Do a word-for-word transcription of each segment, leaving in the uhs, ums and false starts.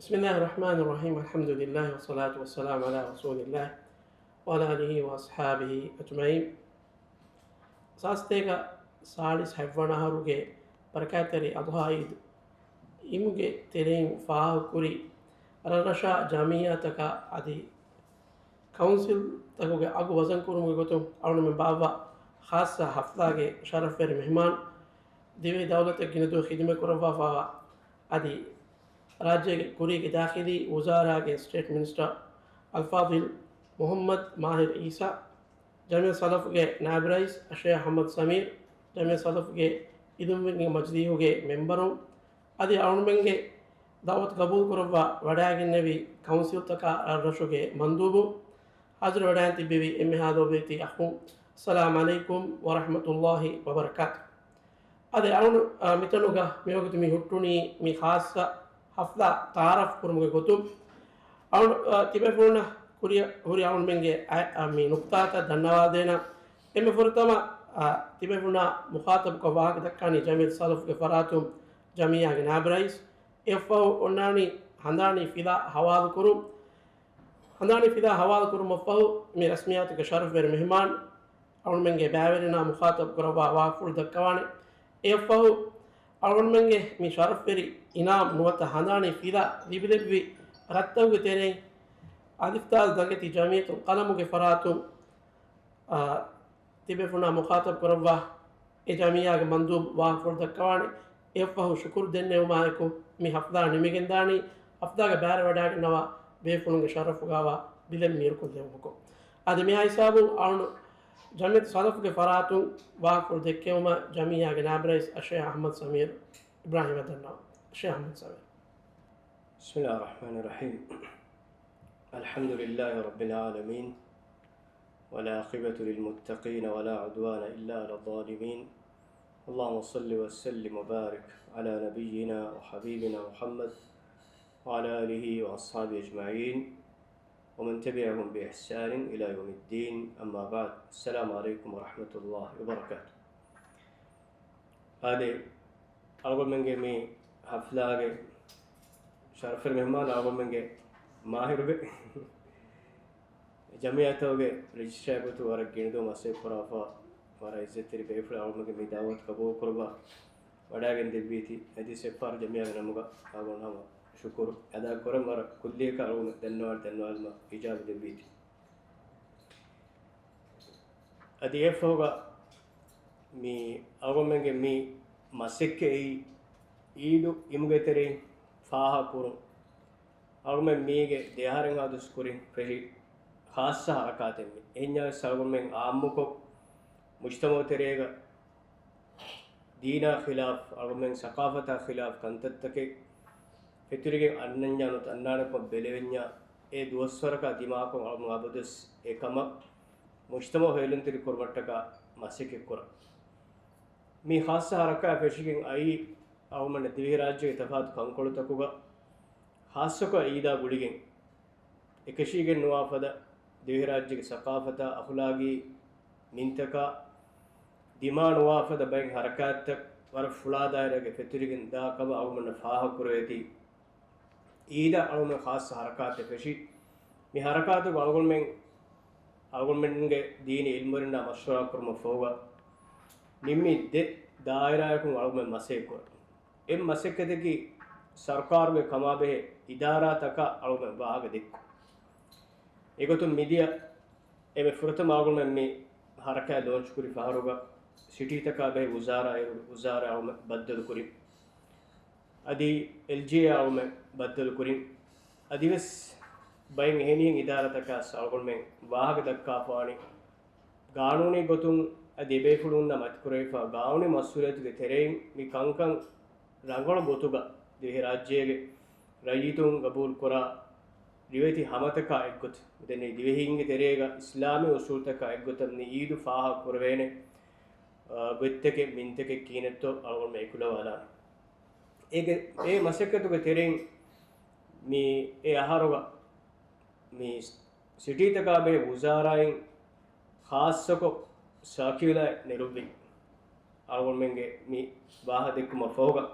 بسم الله الرحمن الرحيم. الحمد لله والصلاة والسلام على رسول الله وعلى آله وأصحابه أجمعين. ސާސްތޭކަ ސާޅީސް ހަތްވަނަ އަހަރުގެ ބަރަކާތްތެރި އަޟްޙާ އީދު އިމުގެ ތެރެއިން ފާހަގަކުރި ރަށްރަށާ ޖަމިއްޔާތަކާ އަދި ކައުންސިލްތަކުގެ އަގު ވަޒަންކުރުމުގެ ގޮތުން އަޅުމެން ބާއްވާ ޚާއްޞަ ހަފްލާގެ ޝަރަފްވެރި މެހްމާން، ދިވެހި ދައުލަތަށް ގިނަ ދުވަހު ޚިދުމަތް ކުރައްވާފައިވާ އަދި ރާއްޖޭގެ ކުރީގެ ދާޚިލީ ވުޒާރާގެ ސްޓޭޓް މިނިސްޓަރ އަލްފާޟިލް މުޙައްމަދު މާހިރު އީސާ، ޖަމިއްޔަތު ސަލަފުގެ ނާއިބު ރައީސް އައްޝޭޚް އަޙްމަދު ސަމީރު، ޖަމިއްޔަތު ސަލަފުގެ އިލްމުވެރިންގެ މަޖިލީހުގެ މެމްބަރުން، އަދި އަޅުމެންގެ ދަޢުވަތު ގަބޫލުކުރައްވާ ވަޑައިގެންނެވި ކައުންސިލްތަކާ ރަށްރަށުގެ މަންދޫބުން، ޙާޟިރު ވަޑައިގެން ތިއްބެވި އެންމެހާ ލޯބިވެތި އަޚުން، އައްސަލާމު ޢަލައިކުމް ވަރަޙްމަތުﷲި ވަބަރަކާތުހު. އަދި އަޅުނު، އާ، މިތަނުގަ މިވަގުތު މި ހުއްޓުނީ މި ޚާއްޞަ ހަފްލާ ތަޢާރަފް ކުރުމުގެ ގޮތުން. އަޅު، އާ، ތިބޭފުޅުންނަށް ކުރިއަށް ހުރި އަޅުމެންގެ އަ، އަ، މި ނުކުތާތައް ދަންނަވާދޭނަ. އެންމެ ފުރަތަމަ، އާ، ތިބޭފުޅުންނާ މުޚާޠަބުކޮށް ވާހަކަ ދައްކާނީ ޖަމިއްޔަތު ސަލަފުގެ ފަރާތުން ޖަމިއްޔާގެ ނާއިބު ރައީސް. އެއަށްފަހު އޮންނާނީ ހަނދާނީ ފިލާ ހަވާލުކުރުން. ހަނދާނީ ފިލާ ހަވާލުކުރުމަށްފަހު މި ރަސްމިއްޔާތުގެ ޝަރަފްވެރި މެހްމާން އަޅުމެންގެ ބައިވެރިންނާ މުޚާޠަބު ކުރައްވާ ވާހަކަފުޅު ދައްކަވާނެ. އެއަށްފަހު އަޅުމެންގެ މި ޝަރަފްވެރި އިނާމް ނުވަތަ ހަނދާނީ ފިލާ ލިބިދެއްވި ރަށްތަކުގެ ތެރެއިން އަލިފްދާލް ދަނގެތި ޖަމިއްޔަތުލް ޤަލަމުގެ ފަރާތުން، އާ، ތިބޭފުޅުންނާ މުޚާޠަބު ކުރައްވާ އެ ޖަމިއްޔާގެ މަންދޫބު ވާހަކަފުޅު ދައްކަވާނެ. އެއަށްފަހު ޝުކުރު ދެންނެވުމާއެކު މި ހަފްލާ ނިމިގެންދާނީ. ހަފްލާގަ ބައިވެރިވަޑައިގަންނަވާ ބޭފުޅުންގެ ޝަރަފުގައިވާ ބިލެއް މީރުކޮށްލެވުމަކު. އަދި މިހާ ހިސާބުން އަޅުނު ޖަމިއްޔަތު ސަލަފުގެ ފަރާތުން ވާހަކަފުޅު ދެއްކެވުމަށް ޖަމިއްޔާގެ ނާއިބު ރައީސް އައްޝޭޚް އަޙްމަދު ސަމީރު އިބްރާހީމަށް ދަންނަވަން. އައްޝޭޚް އަޙްމަދު ސަމީރު. بسم الله الرحمن الرحيم. الحمد لله رب العالمين. والعاقبة للمتقين ولا عدوان إلا على الظالمين. اللهم صل وسلم وبارك على نبينا وحبيبنا محمد وعلى آله وأصحابه أجمعين ومن تبعهم بإحسان إلى يوم الدين. أما بعد. السلام عليكم ورحمة الله وبركاته. އާދެ، އަޅުގަނޑުމެންގެ މި ހަފްލާގެ ޝަރަފްވެރި މެހްމާން އަޅުގަނޑުމެންގެ މާހިރުބެ. ޖަމިއްޔާތަކުގެ ރަޖިސްޓްރާގެ ގޮތުން ވަރަށް ގިނަ ދުވަހު މަސައްކަތް ކުރާފަ، ވަރަށް އިއްޒަތްތެރި ބޭފުޅެއް އަޅުގަނޑުމެންގެ މި ދަޢުވަތު ގަބޫލުކުރައްވާ ވަޑައިގެން ދެއްވީތީ. އަދި އެއްފަހަރު ޖަމިއްޔާގެ ނަމުގަ އަޅުގަނޑު ހަމަ ޝުކުރު އަދާކުރަން. ވަރަށް ކުއްލިއަކަށް އަޅުގަނޑު ދަންނަވާ، ދަންނަވާލުމަށް އިޖާބަ ދެއްވީތީ. އަދި އެއަށްފަހުގަ މި އަޅުގަނޑުމެންގެ މި މަސައްކަތް އެއީ އީދު އިމުގެ ތެރެއިން ފާހަގަކުރުން. އަޅުގަނޑުމެން މީގެ ދެ އަހަރެއްހާ ދުވަސް ކުރިން ފެށި ޚާއްޞަ ހަރަކާތެއް މި. އެހެންޏާ ވެސް އަޅުގަނޑުމެން އާއްމުކޮށް މުޖްތަމަޢު ތެރޭގަ ދީނާ ޚިލާފް، އަޅުގަނޑުމެން ސަޤާފަތާ ޚިލާފް ކަންތައްތަކެއް ފެތުރިގެން އަންނަންޏާ ނުތަ އަންނާނެކަމަށް ބެލެވެންޏާ، އެ ދުވަސްވަރަކާ ދިމާކޮށް އަޅުގަނޑު އަބަދުވެސް އެކަމަށް މުޖްތަމަޢު ހޭލުންތެރި ކުރުމަށްޓަކާ މަސައްކަތް ކުރަން. މި ޚާއްޞަ ހަރަކާތް ފެށިގެން އައީ އަޅުގަނޑުމެން ދިވެހިރާއްޖޭގެ ތަފާތު ކަންކޮޅުތަކުގަ ޚާއްޞަކޮށް އީދާ ގުޅިގެން އެކަށީގެން ނުވާ ފަދަ ދިވެހިރާއްޖޭގެ ސަޤާފަތާ އަޚުލާގީ މިންތަކާ ދިމާ ނުވާ ފަދަ ބައެއް ހަރަކާތްތައް ވަރަށް ފުޅާ ދާއިރާގެ ފެތުރިގެން ދާ ކަމަށް އަޅުގަނޑަށް ފާހަގަ ކުރެވޭތީ. އީދަށް އަޅުގަނޑު ޚާއްޞަ ހަރަކާތެއް ފެށި. މި ހަރަކާތުގަ އަޅުގަނޑުމެން، އަޅުގަނޑުމެންގެ ދީނީ އިލްމުވެރިންނާ މަޝްވަރާ ކުރުމަށް ފަހުގަ ނިންމި ދެ ދާއިރާއަކުން އަޅުގަނޑުމެން މަސައްކަތް ކުރަން. އެއް މަސައްކަތަކީ ސަރުކާރުގެ ކަމާބެހޭ އިދާރާތަކަށް އަޅުގަނޑު ވާހަކަ ދެއްކުން. އެގޮތުން މިދިޔަ އެންމެ ފުރަތަމަ އަޅުގަނޑުމެން މި ހަރަކާތް ލޯންޗް ކުރި ފަހަރުގަ ސިޓީތަކާ ބެހޭ ވުޒާރާ އިރު ވުޒާރާ އަޅުގަނޑު ބައްދަލު ކުރިން. އަދި އެލްޖީއޭ އަޅުގަނޑު ބައްދަލު ކުރިން. އަދިވެސް ބައެއް އެހެނިހެން އިދާރާތަކާ އަޅުގަނޑުމެން ވާހަކަ ދައްކާފާނީ. ގާނޫނީ ގޮތުން އަދި އެބޭފުޅުންނަށް މަތިކުރެވިފާ ގާނޫނީ މަސްއޫލިއްޔަތުގެ ތެރެއިން މި ކަންކަން ރަނގަޅު ގޮތުގަ ދިވެހިރާއްޖޭގެ ރައްޔިތުން ގަބޫލުކުރާ ރިވެތި ހަމަތަކާ އެއްގޮތަށް، ދެން ދިވެހީންގެ ތެރޭގަ އިސްލާމީ އުސޫލުތަކާ އެއްގޮތަށް މި އީދު ފާހަގަ ކުރެވޭނެ، އާ، ގޮތްތަކެއް މިންތަކެއް ކިހިނެއްތޯ އަޅުގަނޑުމެން އެކުލަވާލާނެ. އޭގެ، އެ މަސައްކަތުގެ ތެރެއިން މި އެ އަހަރުގަ މި ސިޓީތަކާ ބެހޭ ވުޒާރާއިން ޚާއްޞަކޮށް ސާކިއުލާއެއް ނެރުއްވި. އަޅުގަނޑުމެންގެ މި ވާހަކަ ދެއްކުމަށް ފަހުގަ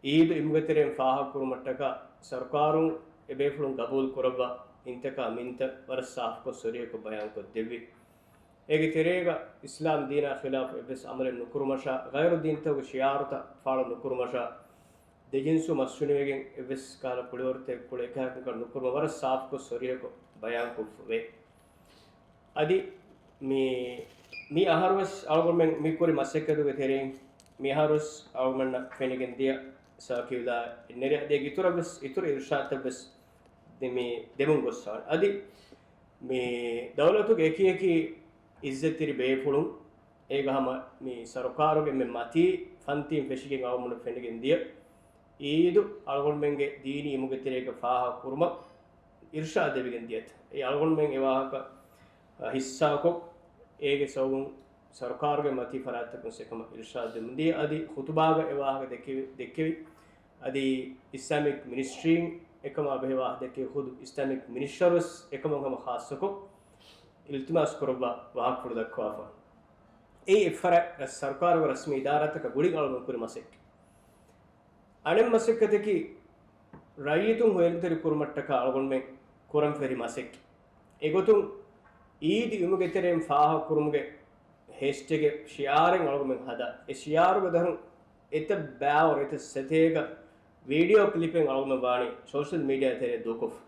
އީދު އިމުގެ ތެރެއިން ފާހަގަކުރުމަށްޓަކާ ސަރުކާރުން އެބޭފުޅުން ގަބޫލު ކުރައްވާ އިންތަކާ މިންތައް ވަރަށް ސާފުކޮށް ސޮރިހަކޮށް ބަޔާންކޮށްދެއްވި. އޭގެ ތެރޭގަ އިސްލާމް ދީނާ ޚިލާފު އެއްވެސް އަމަލެއް ނުކުރުމަށާ، ޣައިރު ދީންތަކުގެ ޝިޢާރުތައް ފާޅު ނުކުރުމަށާ، ދެޖިންސު މަސް ފެނިވެގެން އެއްވެސް ކަހަލަ ކުޅިވަރުތަކެއް ކުޅެ އެކަހަލަ ކަންކަން ނުކުރުމަށް ވަރަށް ސާފުކޮށް ސޮރިހަކޮށް ބަޔާންކޮށްފަވޭ. އަދި މި، މި އަހަރުވެސް އަޅުގަނޑުމެން މި ކުރި މަސައްކަތުގެ ތެރެއިން މި އަހަރުވެސް އަޅުގަނޑަށް ފެނިގެން ދިޔަ ސާކިއުލާ ނެރެ އަދި އިތުރަށްވެސް، އިތުރު އިރުޝާދުތައްވެސް ދެ-، މި ދެމުން ގޮއްސާނެ. އަދި މި ދައުލަތުގެ އެކި އެކި އިއްޒަތްތެރި ބޭފުޅުން، އޭގަ ހަމަ މި ސަރުކާރުގެ މި މަތީ ފަންތީން ފެށިގެން އަޅުގަނޑު ފެނިގެން ދިޔަ އީދު އަޅުގަނޑުމެންގެ ދީނީ އިމުގެ ތެރޭގަ ފާހަގަ ކުރުމަށް އިރުޝާދު ދެވިގެން ދިޔަތަ؟ އެ އަޅުގަނޑުމެން އެ ވާހަކަ، އަ، ހިއްސާކޮށް، އޭގެ ސަބަބުން ސަރުކާރުގެ މަތީ ފަރާތްތަކުން އެކަމަށް އިރުޝާދު ދެމުން ދިޔަ. އަދި ޚުތުބާގަ އެ ވާހަކަ ދެއްކެވި، ދެއްކެވި. އަދި އިސްލާމިކް މިނިސްޓްރީން އެކަމާ ބެހޭ ވާހަކަ ދެއްކެވި. ޚުދު އިސްލާމިކް މިނިސްޓަރުވެސް އެކަމަށް ހަމަ ޚާއްޞަކޮށް އިލްތިމާސް ކުރައްވާ ވާހަކަފުޅު ދައްކަވާފަ. އެއީ އެއްފަރާތް ސަރުކާރުގެ ރަސްމީ އިދާރާތަކަށް ގުޅިގެން އަޅުގަނޑު ކުރި މަސައްކަތް. އަނެއް މަސައްކަތަކީ، ރައްޔިތުން ހޭލުންތެރި ކުރުމަށްޓަކާ އަޅުގަނޑުމެން ކުރަން ފެރި މަސައްކަތް. އެގޮތުން އީދު އިމުގެ ތެރެއިން ފާހަގަ ކުރުމުގެ ހޭޝްޓެގެއް ޝިޢާރެއް އަޅުގަނޑުމެން ހަދާ، އެ ޝިޢާރުގެ ދަށުން އެތައް ބައިވަރު އެތައް ސަތޭކަ ވީޑިއޯ ކްލިޕެއް އަޅުގަނޑުމެން ވާނީ ސޯޝަލް މީޑިއާ ތެރޭ ދޫކޮށްފަ.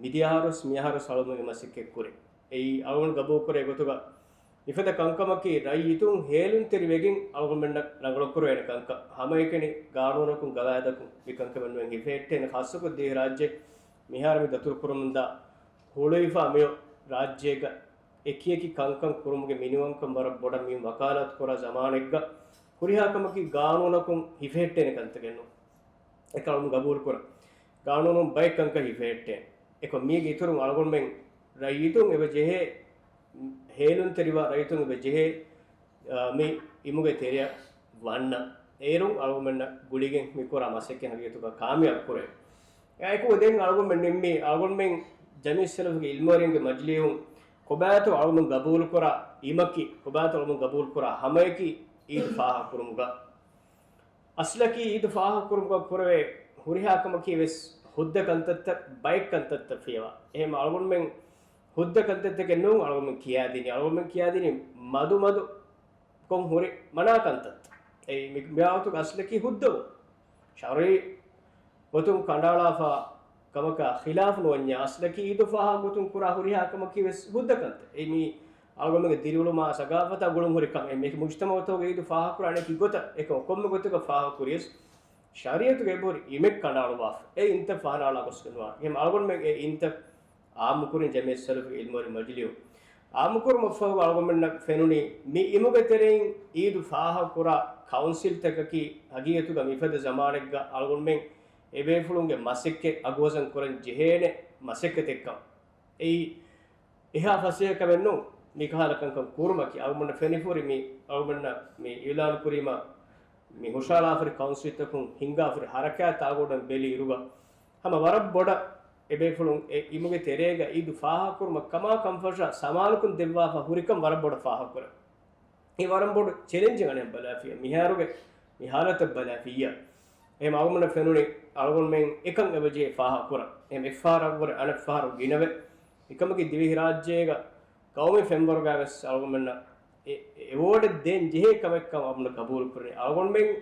މިދިޔަ އަހަރުވެސް މިއަހަރުވެސް އަޅުގަނޑުމެން މަސައްކަތް ކުރޭ. އެއީ އަޅުގަނޑު ގަބޫލުކުރޭ ގޮތުގަ މިފަދަ ކަންކަމަކީ ރައްޔިތުން ހޭލުންތެރިވެގެން އަޅުގަނޑުމެންނަށް ރަނގަޅުކުރެވޭނެ ކަންކަން. ހަމައެކަނި ގާނޫނަކުން ގަވާއިދަކުން މި ކަންކަމެއް ނުވެން ހިފެހެއްޓޭނެ. ޚާއްޞަކޮށް ދިވެހިރާއްޖެ މިހާރު މި ދަތުރުކުރަމުންދާ ހުޅުވިފާ މިއޮތް ރާއްޖޭގަ އެކިއެކި ކަންކަން ކުރުމުގެ މިނިވަންކަން ވަރަށް ބޮޑަށް މި ވަކާލާތު ކުރާ ޒަމާނެއްގަ ހުރިހާ ކަމަކީ ގާނޫނަކުން ހިފެހެއްޓޭނެ ކަންތަކެއް ނޫން. އެކަމަކު ގަބޫލުކުރަން. ގާނޫނުން ބައެއް ކަންކަން ހިފެހެއްޓޭނެ. އެކަމަކު މީގެ އިތުރުން އަޅުގަނޑުމެން ރައްޔިތުން އެބަ ޖެހޭ، ހޭލުންތެރިވާ ރައްޔިތުން އެބަ ޖެހޭ، އާ، މި އިމުގެ ތެރެއަށް ވަންނަ އޭރުން އަޅުގަނޑުމެންނަށް ގުޅިގެން މި ކުރާ މަސައްކަތް ހަގީގަތުގަ ކާމިޔާބު ކުރޭ. އެއާއެކު ދެން އަޅުގަނޑުމެން ނިންމީ، އަޅުގަނޑުމެން ޖަމިއްޔަތުއްސުލަފުގެ އިލްމުވެރިންގެ މަޖިލީހުން ކޮބާތޯ އަޅުގަނޑު ގަބޫލުކުރާ އިމަކީ، ކޮބާތޯ އަޅުގަނޑު ގަބޫލުކުރާ ހަމަޔަކީ އީދު ފާހަގަކުރުމުގަ. އަސްލަކީ އީދު ފާހަގަކުރުމުގަ ކުރެވޭ ހުރިހާ ކަމަކީ ވެސް ހުއްދަ ކަންތައްތައް، ބައެއް ކަންތައްތައް ފިޔަވާ. އެހެން އަޅުގަނޑުމެން ހުއްދަ ކަންތައްތަކެއް ނޫން އަޅުގަނޑުމެން ކިޔާދިނީ. އަޅުގަނޑުމެން ކިޔާދިނީ މަދުމަދު ކޮން ހުރި މަނާ ކަންތައްތައް. އެއީ މި، މި ވާހަކަތަކުގަ އަސްލަކީ ހުއްދަވުން. ޝަރުޢީ ގޮތުން ކަނޑައަޅާފަ ކަމަކާ ޚިލާފު ނުވަންޏާ، އަސްލަކީ އީދު ފާހަގަ ގޮތުން ކުރާ ހުރިހާ ކަމަކީ ވެސް ހުއްދަ ކަންތައް. އެއީ މީ އަޅުގަނޑުމެންގެ ދިރިއުޅުމާ ސަގާފަތާ ގުޅުން ހުރި ކަމެއް. މީ މުޖްތަމަޢުތަކުގެ އީދު ފާހަގަކުރާނެ އެކި ގޮތަށް. އެކަމަކު ކޮންމެ ގޮތަކަށް ފާހަގަކުރިޔަސް، ޝަރީޢަތުގެ އެބަހުރި އިމެއް ކަނޑައަޅުވާފަ. އެ އިންތައް ފަހަނައަޅާ ގޮސްގެންވާނެ. އެހެން އަޅުގަނޑުމެން އެ އިންތައް އާއްމުކުރިން ޖަމިއްޔަތުއްސުލަފުގެ އިލްމުވެރި މަޖިލީހު އާއްމުކުރުމަށްފަހު އަޅުގަނޑުމެންނަށް ފެނުނީ، މި އިމުގެ ތެރެއިން އީދު ފާހަގަކުރާ ކައުންސިލްތަކަކީ ހަގީގަތުގަ މިފަދަ ޒަމާނެއްގަ އަޅުގަނޑުމެން އެބޭފުޅުންގެ މަސައްކަތް އަގުވަޒަން ކުރަން ޖެހޭނެ މަސައްކަތެއްކަން. އެއީ އެހާ ފަސޭހަ ކަމެއް ނޫން. މިކަހަލަ ކަންކަން ކުރުމަކީ އަޅުގަނޑަށް ފެނިފުރި މި އަޅުގަނޑަށް މި އިޢުލާނު ކުރީމަ، މި ހުށައަޅާފަރި ކައުންސިލްތަކުން ހިންގާފަރި ހަރަކާތް އާގޮޑަށް ބެލި އިރުގަ، ހަމަ ވަރަށް ބޮޑަށް އެބޭފުޅުން އެ އިމުގެ ތެރޭގަ އީދު ފާހަގަކުރުމަށް ކަމާ ކަންފަށާ ސަމާލުކަން ދެއްވާފަ ހުރިކަން ވަރަށް ބޮޑަށް ފާހަގަކުރަން. އެ ވަރަށް ބޮޑު ޗެލެންޖެއް އަނެއް ބަލާފިޔަ. މިހާރުގެ މި ހާލަތަށް ބަލާފިއްޔާ. އެހެން އަޅުގަނޑަށް ފެނުނީ އަޅުގަނޑުމެން އެކަން އެބަޖެހޭ ފާހަގަކުރަން. އެހެން އެއްފަހަރަށްވުރެ އަނެއްފަހަރު ގިނަވެ. އެކަމަކީ ދިވެހިރާއްޖޭގަ ގައުމީ ފެންވަރުގަ ވެސް އަޅުގަނޑުމެންނަށް އެ، އެ އެވޯޑެއް ދޭން ޖެހޭ ކަމެއްކަން އަޅުގަނޑު ގަބޫލުކުރަނީ. އަޅުގަނޑުމެން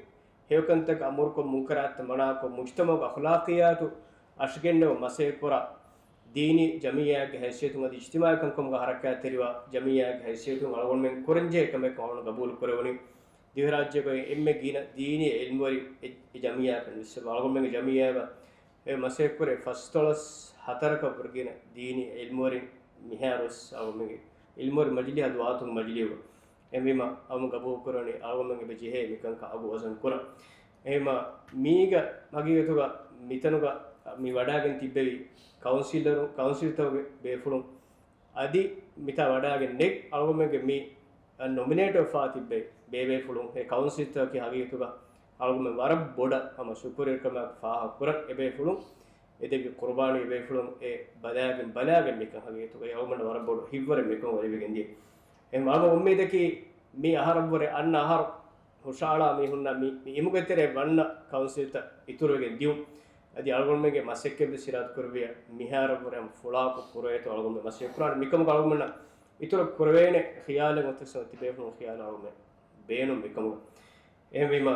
ހެޔޮކަންތަކަށް އަމުރުކޮށް، މުންކަރާތަށް މަނާކޮށް، މުޖްތަމަޢުގެ އަޚްލާޤިއްޔާތު އަށިގެންނެވުން މަސައްކަތްކުރާ، ދީނީ ޖަމިއްޔާއެއްގެ ހައިސިއްޔަތުން އަދި އިޖްތިމާޢީ ކަންކަމުގަ ހަރަކާތްތެރިވާ ޖަމިއްޔާއެއްގެ ހައިސިއްޔަތުން އަޅުގަނޑުމެން ކުރަންޖެހޭ ކަމެއްކަން އަޅުގަނޑު ގަބޫލުކުރެވުނީ. ދިވެހިރާއްޖޭގައި އެންމެ ގިނަ ދީނީ އިލްމުވެރި އެ، އެ ޖަމިއްޔާއަކަށް ނުވިސް އަޅުގަނޑުމެންގެ ޖަމިއްޔާގަ އެ މަސައްކަތްކުރޭ ފަސްދޮޅަސް ހަތަރަކަށް ވުރެ ގިނަ ދީނީ އިލްމުވެރިން މިހާރުވެސް އަޅުގަނޑުމެންގެ އިލްމުވެރި މަޖިލީހާ ދުވާތުން މަޖިލީހުގަ. އެހެންވީމަ އަޅުގަނޑު ގަބޫލުކުރަނީ އަޅުގަނޑުމެން އެބަ ޖެހޭ މިކަންކަން އަގު ވަޒަން ކުރަން. އެހެންވީމަ މީގަ ހަގީގަތުގަ މިތަނުގަ މި ވަޑާގެން ތިއްބެވި ކައުންސިލަރު، ކައުންސިލްތަކުގެ ބޭފުޅުން އަދި މިތާ ވަޑާގެން ނެތް އަޅުގަނޑުމެންގެ މި ނޮމިނޭޓްވެފާ ތިއްބެވި ބޭބޭފުޅުން އެ ކައުންސިލްތަކަކީ ހަގީގަތުގަ އަޅުގަނޑުމެން ވަރަށް ބޮޑަށް ހަމަ ޝުކުރުވެރިކަމާއެކު ފާހަގަކުރަން. އެބޭފުޅުން އެ ދެއްވި ޤުރުބާނީ، އެބޭފުޅުން އެ ބަލާގެން، ބަލާގެން މިކަން ހަގީގަތުގައި އަޅުގަނޑަށް ވަރަށް ބޮޑު ހިތްވަރެއް މިކަން ވެރިވެގެން ދިޔަ. އެހެން އަޅުގަނޑު އުއްމީދަކީ މި އަހަރަށްވުރެ އަންނަ އަހަރު ހުށައަޅާ މީހުންނަށް މި، މި އިމުގެ ތެރޭ ވަންނަ ކައުންސިލްތައް އިތުރުވެގެން ދިޔުން. އަދި އަޅުގަނޑުމެންގެ މަސައްކަތްވެސް އިރާދަކުރެއްވިޔާ މިހާރަށްވުރެ ހަމަ ފުޅާކޮށް ކުރައޭތޯ އަޅުގަނޑުމެން މަސައްކަތް ކުރާނެ. މިކަމުގަ އަޅުގަނޑުމެންނަށް އިތުރަށް ކުރެވޭނެ ޚިޔާލެއް އޮތަސް ތިބޭފުޅުން ޚިޔާލު އަޅުގަނޑުމެން ބޭނުން މިކަމުގަ. އެހެންވީމަ،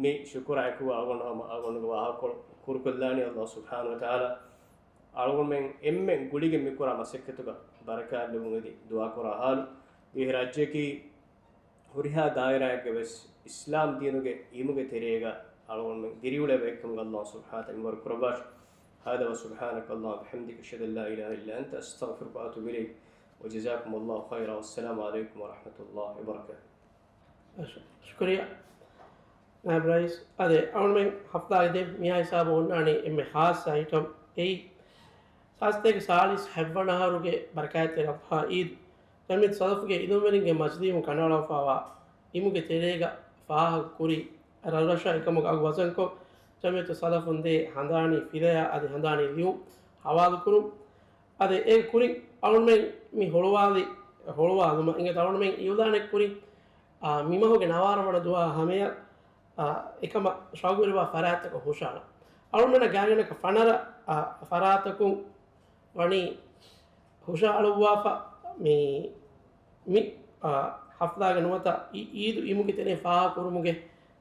މި ޝުކުރާ އެކުގަ އަޅުގަނޑު ހަމަ އަޅުގަނޑުގެ ވާހަކަކޮޅު ކުރުކޮށްލާނީ. ﷲ ސުބްޙާނަހޫ ވަތަޢާލާ އަޅުގަނޑުމެން އެންމެން ގުޅިގެން މިކުރާ މަސައްކަތުގަ ބަރަކާތް ލެއްވުން އެދި ދުޢާކުރާ ޙާލު. ދިވެހިރާއްޖެއަކީ ހުރިހާ ދާއިރާއެއްގަވެސް އިސްލާމް ދީނުގެ އިލްމުގެ ތެރޭގަ އަޅުގަނޑުމެން ދިރިއުޅޭ ބައެއްކަމުގަ ﷲ ސުބްޙާނަހޫ ވަތަޢާލާ އެނބުރި ކުރައްވާށި. هذا وسبحانك اللهم وبحمدك، أشهد أن لا إله إلا أنت، أستغفرك وأتوب إليك، وجزاكم الله خيرا، والسلام عليكم ورحمة الله وبركاته. ޝު-، ޝުކުރިއްޔާ ނާއިބް ރައީސް. އާދެ، އަޅުގަނޑުމެން ހަފްތާގެ ދެން މިހާ ހިސާބު އޮންނާނީ އެންމެ ޚާއްޞަ އައިޓަމް. އެއީ، ސާސްތޭކަ ސާޅީސް ހަތްވަނަ އަހަރުގެ ބަރަކާތްތެރި އަޟްޙާ އީދު، ޖަމިއްޔަތު ސަލަފުގެ އިލްމުވެރިންގެ މަޖިލީހުން ކަނޑައަޅާފައިވާ އިލްމުގެ ތެރޭގަ ފާހަގަކުރި ރަށްރަށާ އެކަމުގަ އަގު ވަޒަންކޮށް، ޖަމިއްޔަތު ސަލަފުން ދޭ ހަނދާނީ ފިލަޔާ އަދި ހަނދާނީ ލިޔުން ހަވާލުކުރުން. އަދި އޭގެ ކުރިން އަޅުގަނޑުމެން މި ހުޅުވާލި، ހުޅުވާލުމަށް އިނގޭތޯ އަޅުގަނޑުމެން އިޢުލާނެއް ކުރިން، އާ، މި މަހުގެ ނަވާރަ ވަނަ ދުވަހަށް ހަމަޔަށް، އާ، އެކަމަށް ޝައުގުވެރިވާ ފަރާތްތަކަށް ހުށަހަޅަން. އަޅުގަނޑަށް ގާތްގަނޑަކަށް ފަނަރަ، އާ، ފަރާތަކުން ވަނީ ހުށަހަޅުއްވާފަ މި، މި، އާ، ހަފްލާގެ ނުވަތަ އީ-، އީދު އިލްމުގެ ތެރެއިން ފާހަގަކުރުމުގެ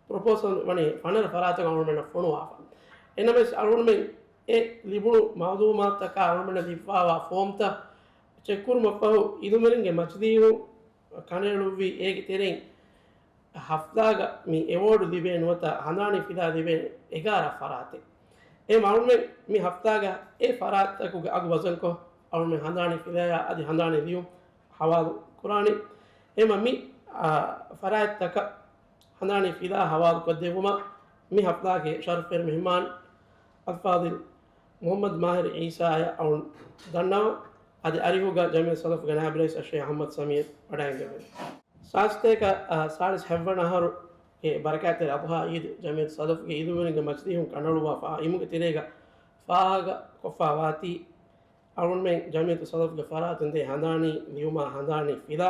ޕްރޮޕޯސަލް ވަނީ ފަނަރަ ފަރާތަކަށް އަޅުގަނޑުމެންނަށް ފޮނުވާފަ. އެނަމަވެސް އަޅުގަނޑުމެން އެ ލިބުނު މައުލޫމާތުތަކާ އަޅުގަނޑުމެންނަށް ލިބިފައިވާ ފޯމްތައް ޗެކްކުރުމަށްފަހު، އިލްމުވެރިންގެ މަޖިލީހުން ކަނޑައެޅުއްވީ އޭގެ ތެރެއިން ހަފްލާގަ މި އެވޯޑު ލިބޭ ނުވަތަ ހަނދާނީ ފިލާ ލިބޭ އެގާރަ ފަރާތެއް. އެ އަޅުގަނޑުމެން މި ހަފްލާގަ އެ ފަރާތްތަކުގެ އަގު ވަޒަންކޮށް، އަޅުގަނޑުމެން ހަނދާނީ ފިލާޔާ އަދި ހަނދާނީ ލިޔުން ހަވާލު ކުރާނީ. އެމަ މި، އާ، ފަރާތްތަކަށް ހަނދާނީ ފިލާ ހަވާލުކޮށްދެއްވުމަށް މި ހަފްލާގެ ޝަރަފުވެރި މެހްމާން އަލްފާޟިލް މުޙައްމަދު މާހިރު އީސާއަށް އަޅުން ދަންނަވަން. އަދި އަރިހުގަ ޖަމިއްޔަތު ސަލަފުގެ ނާއިބު ރައީސް އައްޝައިޚް އަޙްމަދު ސަމީރު ވަޑައިގެންދެވޭ. ސާސްތޭކަ، އާ، ސާޅީސް ހަތްވަނަ އަހަރުގެ ބަރަކާތްތެރި އަޟްޙާ އީދު ޖަމިއްޔަތު ސަލަފުގެ އިލްމުވެރިންގެ މަޖިލީހުން ކަނޑައަޅުއްވާފަ އިލްމުގެ ތެރޭގަ ފާހަގަކޮށްފައިވާތީ، އަޅުގަނޑުމެން ޖަމިއްޔަތު ސަލަފުގެ ފަރާތުން ދޭ ހަނދާނީ ލިޔުމާ ހަނދާނީ ފިލާ،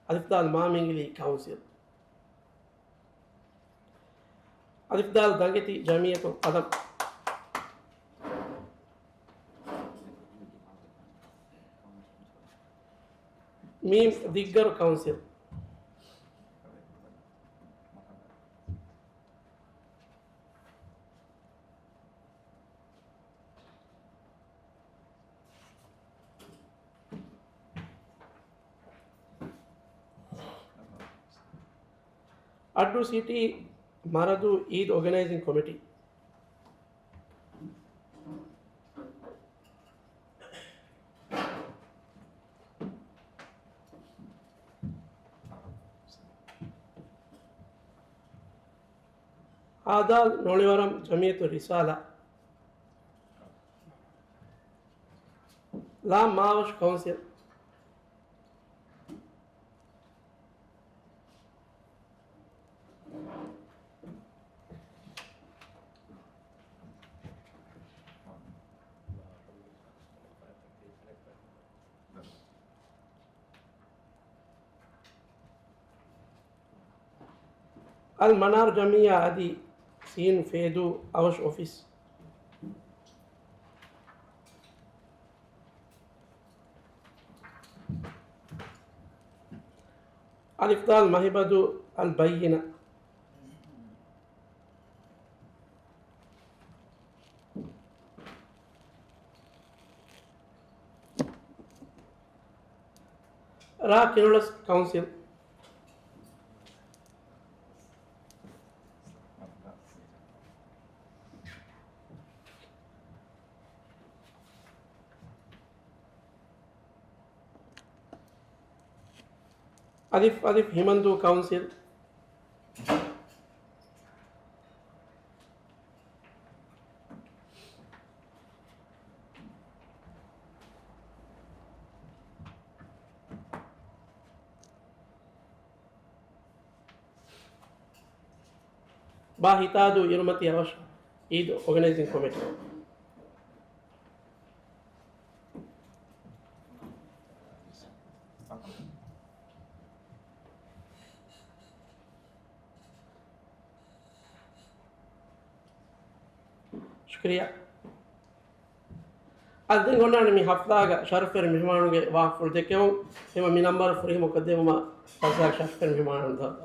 އަލިފްދާލް މާމިންގިލީ ކައުންސިލް. އަލިފްދާލް ދަނގެތި ޖަމިއްޔަތުލް ޤަލަމް. މީމް ދިއްގަރު ކައުންސިލް. އައްޑޫ ސިޓީ މަރަދޫ އީދު އޯގަނައިޒިން ކޮމިޓީ. އާދާލް ނޮޅިވަރަމް ޖަމިއްޔަތު ރިސާލާ. ލާމް މާވަށު ކައުންސިލް. އަލް މަނާރު ޖަމިއްޔާ އަދި ސީން ފޭދޫ އަވަށް އޮފީސް. އަލިފްދާލް މަހިބަދު އަލް ބައްޔިނަ. ރ ކިނުޅަސް ކައުންސިލް. އަލިފް އަލިފް ހިމަންދޫ ކައުންސިލް. ބާ ހިތާދޫ އިރުމަތީ އަވަށް އީދު އޯގަނައިޒިން ކޮމިޓީ. ޝުކުރިއްޔާ. އަދި ދެން އޮންނާނެ މި ހަފްލާގަ ޝަރަފްވެރި މެހެމާނުގެ ވާހަކަފުޅު ދެއްކެވުން. ހަމަ މި ނަންބަރު ފުރިހަމަ ކޮށްދެއްވުމަށް ހަފްލާގެ ޝަރަފްވެރި މެހެމާނުން ދައްކާ.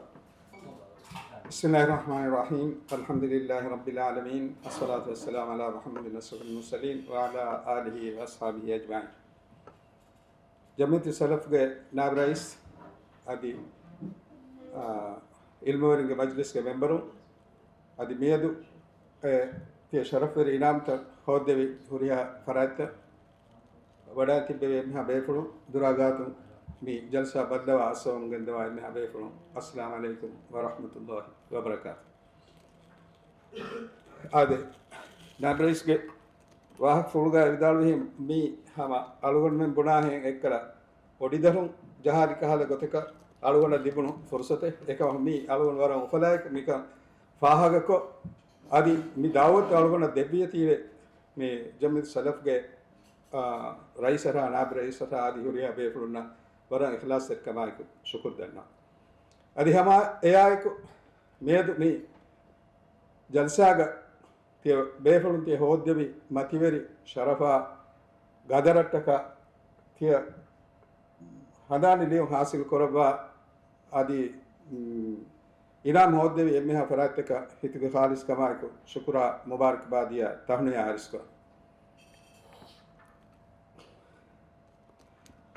بسم الله الرحمن الرحيم. الحمد لله رب العالمين. الصلاة والسلام على محمد أشرف المرسلين وعلى آله وأصحابه أجمعين. ޖަމްޢިއްޔަތުއްސަލަފްގެ ނާއިބު ރައީސް އަދި، އާ، ޢިލްމުވެރިންގެ މަޖްލިސްގެ މެމްބަރުން އަދި މިއަދު އެ ތިޔަ ޝަރަފްވެރި އިނާމްތައް ހޯއްދެވި ހުރިހާ ފަރާތްތައް ވަޑައި ތިއްބެވި އެންމެހާ ބޭފުޅުން، ދުރާ ގާތުން މި ޖަލްސާ ބައްލަވާ އައްސަވަމުން ގެންދަވާ އެންމެހާ ބޭފުޅުން، އައްސަލާމް ޢަލައިކުމް ވަރަޙްމަތުﷲި ވަބަރަކާތު. އާދެ، ނާއިބު ރައީސްގެ ވާހަކަފުޅުގައި ވިދާޅުވިހެން، މީ ހަމަ އަޅުގަނޑުމެން ބުނާހެން އެއްކަލަ އޮޑިދަށުން ޖަހާލި ކަހަލަ ގޮތަކަށް އަޅުގަނޑަށް ލިބުނު ފުރުސަތެއް. އެކަމަކު މީ އަޅުގަނޑު ވަރަށް އުފަލާއެކު މިކަން ފާހަގަކޮށް، އަދި މި ދަޢުވަތު އަޅުގަނޑަށް ދެއްވިޔަތީވެ، މި ޖަމްޢިއްޔަތުއްސަލަފްގެ، އާ، ރައީސަށާ، ނާއިބު ރައީސަށާ އަދި ހުރިހާ ބޭފުޅުންނަށް ވަރަށް އިޚްލާޞްތެރިކަމާއެކު ޝުކުރު ދަންނަވަން. އަދި ހަމަ އެއާއެކު މިއަދު މި ޖަލްސާގަ ތިޔަ ބޭފުޅުން ތިޔަ ހޯއްދެވި މަތިވެރި ޝަރަފާ ގަދަރަށްޓަކާ ތިޔަ ހަނދާނީ ލިޔުން ހާސިލް ކުރައްވާ އަދި، މް، އިނާމް ހޯއްދެވި އެންމެހާ ފަރާތްތަކަށް ހިތުގެ ޚާލިޞް ކަމާއެކު ޝުކުރާ މުބާރަކްބާދިޔާ ތަހުނިޔާ އަރިސްކުރަން.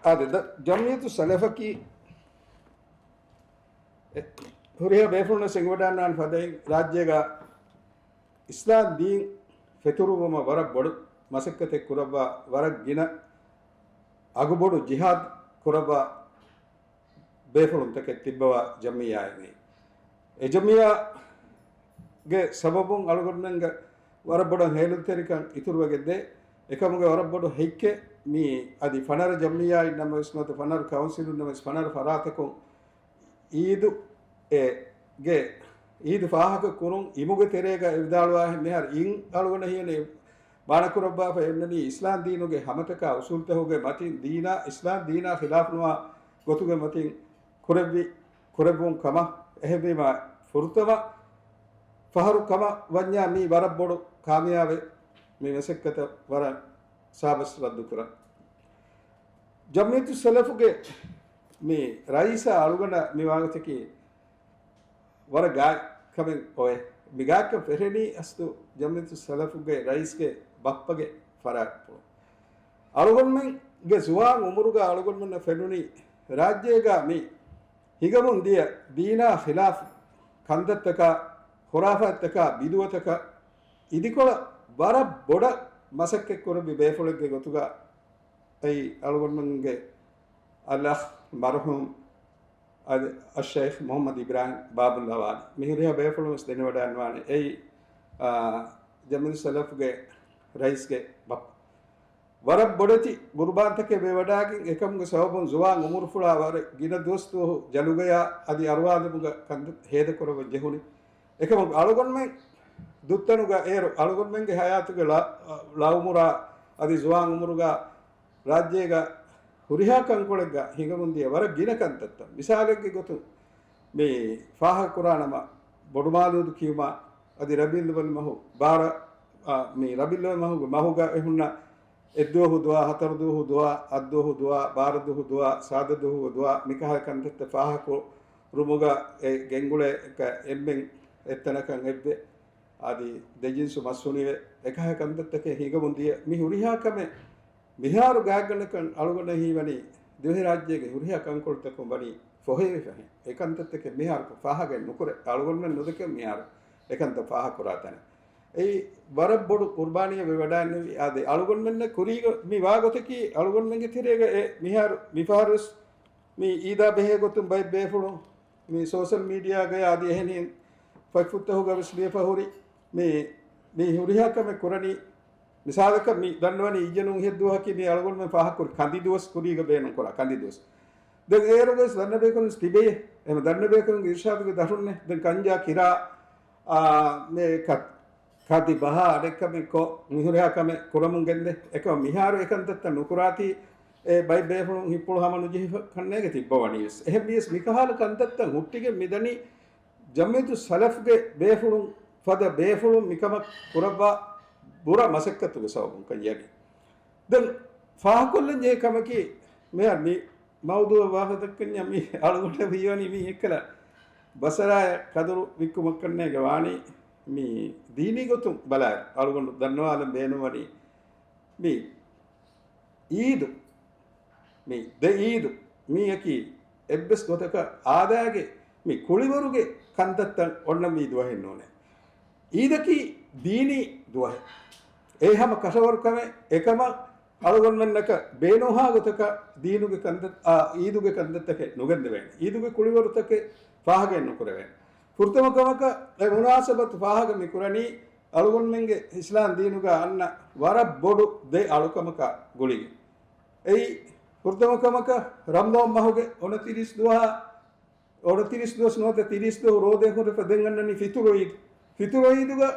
އާދެ، ދަ-، ޖަމްޢިއްޔަތުއްސަލަފަކީ އެ، ހުރިހާ ބޭފުޅުންނަށް އެނގިވަޑައިގަންނާނެ ފަދައިން ރާއްޖޭގަ އިސްލާމް ދީން ފެތުރުވުމަށް ވަރަށް ބޮޑު މަސައްކަތެއް ކުރައްވާ، ވަރަށް ގިނަ އަގުބޮޑު ޖިހާދު ކުރައްވާ ބޭފުޅުންތަކެއް ތިއްބަވާ ޖަމްޢިއްޔާއެއް މީ. އެ ޖަމްޢިއްޔާގެ ސަބަބުން އަޅުގަނޑުމެންގެ ވަރަށް ބޮޑަށް ހޭލުންތެރިކަން އިތުރުވެގެންދޭ. އެކަމުގެ ވަރަށް ބޮޑު ހެއްކެއް މީ އަދި ފަނަރަ ޖަމްޢިއްޔާއިން ނަމަވެސް ނުވަތަ ފަނަރަ ކައުންސިލުން ނަމަވެސް ފަނަރަ ފަރާތަކުން އީދު އެ ގެ އީދު ފާހަގަ ކުރުން އިމުގެ ތެރޭގަ އެ ވިދާޅުވާހެން މިހާރު އިން އަޅުގަނޑަށް ހީވަނީ މާނަ ކުރައްވާފަ އެންނަނީ އިސްލާމް ދީނުގެ ހަމަތަކާ އުސޫލުތަކުގެ މަތިން ދީނާ، އިސްލާމް ދީނާ ޚިލާފުނުވާ ގޮތުގެ މަތިން ކުރެއްވި، ކުރެއްވުން ކަމަށް. އެހެންވީމާ ފުރަތަމަ ފަހަރު ކަމަށް ވަންޏާ މީ ވަރަށް ބޮޑު ކާމިޔާބެއް. މި މަސައްކަތަށް ވަރަށް ސާބަސް ރައްދުކުރަން. ޖަމްޢިއްޔަތުއްސަލަފުގެ މި ރައީސާ އަޅުގަނޑަށް މި ވާގޮތަކީ ވަރަށް ގާތް ކަމެއް އޮވޭ. މި ގާތްކަން ފެށެނީ އަސްލު ޖަމްޢިއްޔަތުއްސަލަފުގެ ރައީސްގެ ބައްޕަގެ ފަރާތްޕުޅު. އަޅުގަނޑުމެންގެ ޒުވާން އުމުރުގަ އަޅުގަނޑުމެންނަށް ފެނުނީ ރާއްޖޭގަ މި ހިނގަމުން ދިޔަ ދީނާ ޚިލާފު ކަންތައްތަކާ، ޚުރާފާތްތަކާ، ބިދުޢަތަކާ އިދިކޮޅަށް ވަރަށް ބޮޑަށް މަސައްކަތް ކުރެއްވި ބޭފުޅެއްގެ ގޮތުގަ އެއީ އަޅުގަނޑުމެންގެ އަލްއަޚް މަރުޙޫމް އަދި އައްޝައިޚް މުޙައްމަދު އިބްރާހިމް ބާބުއްލާވާނީ. މި ހުރިހާ ބޭފުޅުން ވެސް ދެނެވަޑައިގަންނަވާނެ. އެއީ، އާ، ޖަމްޢިއްޔަތުއްސަލަފުގެ ރައީސްގެ ބައްޕަ. ވަރަށް ބޮޑެތި ގުރުބާންތަކެއް ވެވަޑައިގެން، އެކަމުގެ ސަބަބުން ޒުވާން އުމުރުފުޅާ ވަރަށް ގިނަ ދުވަސް ދުވަހު ޖަލުގަޔާ އަދި އަރުވާލުމުގަ ކަންތައް ހޭދަކުރައްވަން ޖެހުނީ. އެކަމަކު އަޅުގަނޑުމެން ދުއްތަނުގަ އޭރު އަޅުގަނޑުމެންގެ ޙަޔާތުގެ ޅަ-، ޅައުމުރާ އަދި ޒުވާން އުމުރުގަ ރާއްޖޭގަ ހުރިހާ ކަންކޮޅެއްގަ ހިނގަމުންދިޔަ ވަރަށް ގިނަ ކަންތައްތައް. މިސާލެއްގެ ގޮތުން މި ފާހަގަކުރާނަމަ، ބޮޑުމާލޫދު ކިޔުމާ އަދި ރަބީޢުލްއައްވަލް މަހު ބާރަ، އާ، މި ރަބީޢުލްއައްވަލް މަހުގެ މަހުގަ އެ ހުންނަ އެއްދުވަހު ދުވާ، ހަތަރު ދުވަހު ދުވާ، އަށްދުވަހު ދުވާ، ބާރަ ދުވަހު ދުވާ، ސާދަ ދުވަހު ދުވާ، މިކަހަލަ ކަންތައްތައް ފާހަގަކުރުމުގަ އެ ގެންގުޅޭ އެއް އެންމެން އެއްތަނަކަށް އެއްވެ. އަދި ދެޖިންސު މަސް ހުނިވެ، އެކަހަލަ ކަންތައްތަކެއް ހިނގަމުން ދިޔަ. މި ހުރިހާ ކަމެއް މިހާރު ގާތްގަނޑަކަށް އަޅުގަނޑަށް ހީވަނީ ދިވެހިރާއްޖޭގެ ހުރިހާ ކަންކޮޅުތަކުން ވަނީ ފޮހެވިފަހެން. އެ ކަންތައްތަކެއް މިހާރު ފާހަގަ ނުކުރޭ. އަޅުގަނޑުމެން ނުދެކެ މިހާރު އެކަންތައް ފާހަގަކުރާ ތަނެއް. އެއީ ވަރަށް ބޮޑު ޤުރްބާނީއެއް ވެވަޑައިގެންނެވި. އާދެ، އަޅުގަނޑުމެންނަށް ކުރީގަ މި ވާގޮތަކީ އަޅުގަނޑުމެންގެ ތެރޭގަ އެ މިހާރު މިފަހަރުވެސް މި އީދާ ބެހޭ ގޮތުން ބައެއް ބޭފުޅުން މި ސޯޝަލް މީޑިއާގައި އަދި އެހެނިހެން ފަތްފުށްތަކުގަ ވެސް ލިޔެފަ ހުރި މި، މި ހުރިހާ ކަމެއް ކުރަނީ. މިސާލަކަށް މި ދަންނަވަނީ އިއްޔެ ނޫން އިހަށް ދުވަހަކީ މި އަޅުގަނޑުމެން ފާހަގަކުރި ކަނދި ދުވަސް ކުރީގަ ބޭނުންކުރާ ކަނދި ދުވަސް. ދެން އޭރުގައި ވެސް ދަންނަ ބޭކަލުން ވެސް ތިބެޔޭ. އެހެން ދަންނަ ބޭކަލުންގެ އިރުޝާދުގެ ދަށުންނޭ. ދެން ކަންޖާ ކިރާ، އާ، މެ ކަ-، ކަދި ބަހާ އަޑެއްކަމެއް ކޮށް، މިހުރިހާ ކަމެއް ކުރަމުން ގެންދޭ. އެކަމަ މިހާރު އެކަންތައްތައް ނުކުރާތީ، އެ ބައެއް ބޭފުޅުން ހިތްޕުޅު ހަމަ ނުޖެހިފަ ކަންނޭގެ ތިއްބަވަނީ ވެސް. އެހެން ވިޔަސް މިކަހާލަ ކަންތައްތައް ހުއްޓިގެން މިދަނީ ޖަމްޢިއްޔަތުއްސަލަފްގެ ބޭފުޅުން، ފަދަ ބޭފުޅުން މިކަމަށް ކުރައްވާ ބުރަ މަސައްކަތުގެ ސަބަބުން ކަން ޔަގީން. ދެން ފާހަގަކޮށްލަން ޖެހޭ ކަމަކީ، މިހާރު މި މައުޟޫއަށް ވާހަކަ ދައްކަންޏާ މި އަޅުގަނޑަށް ހީވަނީ މީ އެއްކަލަ ބަސަރާއަށް ކަދުރު ވިއްކުމަށްކަންނޭގެ ވާނީ. މި ދީނީ ގޮތުން ބަލާއިރު އަޅުގަނޑު ދަންނަވާލަން ބޭނުންވަނީ މި އީދު، މި ދެ އީދު، މީއަކީ އެއްވެސް ގޮތަކަށް އާދައިގެ މި ކުޅިވަރުގެ ކަންތައްތައް އޮންނަ މި ދުވަހެއް ނޫނޭ. އީދަކީ ދީނީ ދުވަހެއް. އެ ހަމަ ކަށަވަރު ކަމެއް. އެކަމަށް އަޅުގަނޑުމެންނަކަށް ބޭނުންހާ ގޮތަކަށް ދީނުގެ ކަންތައް، އާ، އީދުގެ ކަންތައްތަކެއް ނުގެންދެވޭނެ. އީދުގެ ކުޅިވަރުތަކެއް ފާހަގައެއް ނުކުރެވޭނެ. ފުރަތަމަ ކަމަކަށް އެ މުނާސަބަތު ފާހަގަ މި ކުރަނީ އަޅުގަނޑުމެންގެ އިސްލާމް ދީނުގަ އަންނަ ވަރަށް ބޮޑު ދެ އަޅުކަމަކާ ގުޅިގެން. އެއީ، ފުރަތަމަ ކަމަކަށް ރަމަޟާން މަހުގެ އޮނަތިރީސް ދުވަހާ، އޮނަތިރީސް ދުވަސް ނުވަތަ ތިރީސް ދުވަހު ރޯދަ ހުރެފަ ދެން އަންނަނީ ފިތުރު އީދު. ފިތުރު އީދުގަ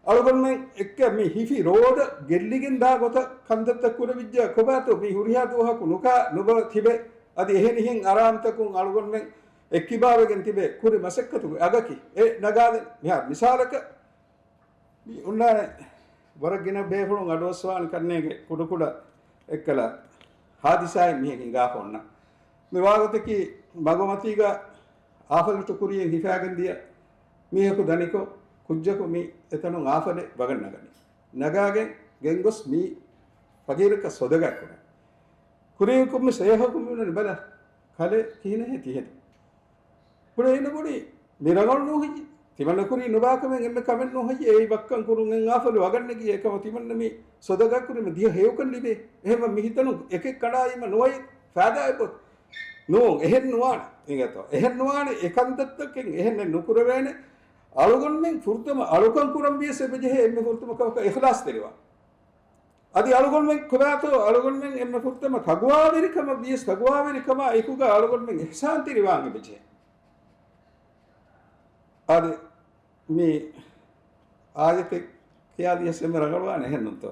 އަޅުގަނޑުމެން އެއްކަ މި ހިފި ރޯދަ ގެއްލިގެން ދާ ގޮތަށް ކަންތައްތައް ކުރެވިއްޖެ ކޮބާތޯ މި ހުރިހާ ދުވަހަކު ނުކާ ނުބަ ތިބެ. އަދި އެހެނިހެން އަރާމްތަކުން އަޅުގަނޑުމެން އެއްކިބާވެގެން ތިބެ ކުރި މަސައްކަތުގެ އަގަކީ. އެ ނަގާދެން މިހާރު މިސާލަކަށް މި އޮންނާނެ ވަރަށް ގިނަ ބޭފުޅުން އަޑުއައްސަވާނެ ކަންނޭނގެ ކުޑަކުޑަ އެއްކަލަ ހާދިސާއެއް މިހެން ހިނގާފަ އޮންނަ. މި ވާގޮތަކީ މަގުމަތީގަ އާފަލު ޓުކުރިއެއް ހިފާގެން ދިޔަ މީހަކު ދަނިކޮށް، ކުއްޖަކު މި އެތަނުން އާފަލެއް ވަގަށް ނަގަނީ. ނަގާގެން ގެންގޮސް މި ފަގީރަކަށް ސޮދަގާ ކުރަން. ކުރިއަކު މި ސޭހަކު މި ބަލަ، ކަލޭ ކިހިނެއް ތިހެން. ކުޑަ އޭނަ ބުނި، މި ރަނގަޅު ނޫހިއްޔެ. ތިމަންނަ ކުރީ ނުބާކަމެއް އެންމެ ކަމެއް ނޫހިއްޔެ. އެއީ ވައްކަން ކުރުން އެން އާފަލު ވަގަށް ނެގި އެކަމަ ތިމަންނަ މި ސޮދަގަ ކުރީމަ ދިހަ ހެޔޮކަން ލިބޭ. އެހެންމަ މި ހިތަނު އެކެއް ކަނޑާއީމަ ނުވަތަ ފާދާއެއް ބޮތް. ނޫން، އެހެން ނުވާނެ. އިނގޭތޯ. އެހެން ނުވާނެ، އެ ކަންތައްތަކެއް އެހެންނެއް ނުކުރެވޭނެ. އަޅުގަނޑުމެން ފުރަތަމަ އަޅުކަން ކުރަން ވިޔަސް އެބަޖެހޭ އެންމެ ފުރަތަމަ ކަމަކަށް އިޚްލާޞްތެރިވާން. އަދި އަޅުގަނޑުމެން ކުރާތޯ، އަޅުގަނޑުމެން އެންމެ ފުރަތަމަ ތަގުވާވެރިކަމަށް ވިޔަސް ތަގުވާވެރިކަމާ އެކުގަ އަޅުގަނޑުމެން އިޙްސާންތެރިވާން އެބަޖެހޭ. އަދި މި އާޔަތެއް ކިޔާލިޔަސް އެންމެ ރަނގަޅުވާނެ އެހެންނުންތޯ؟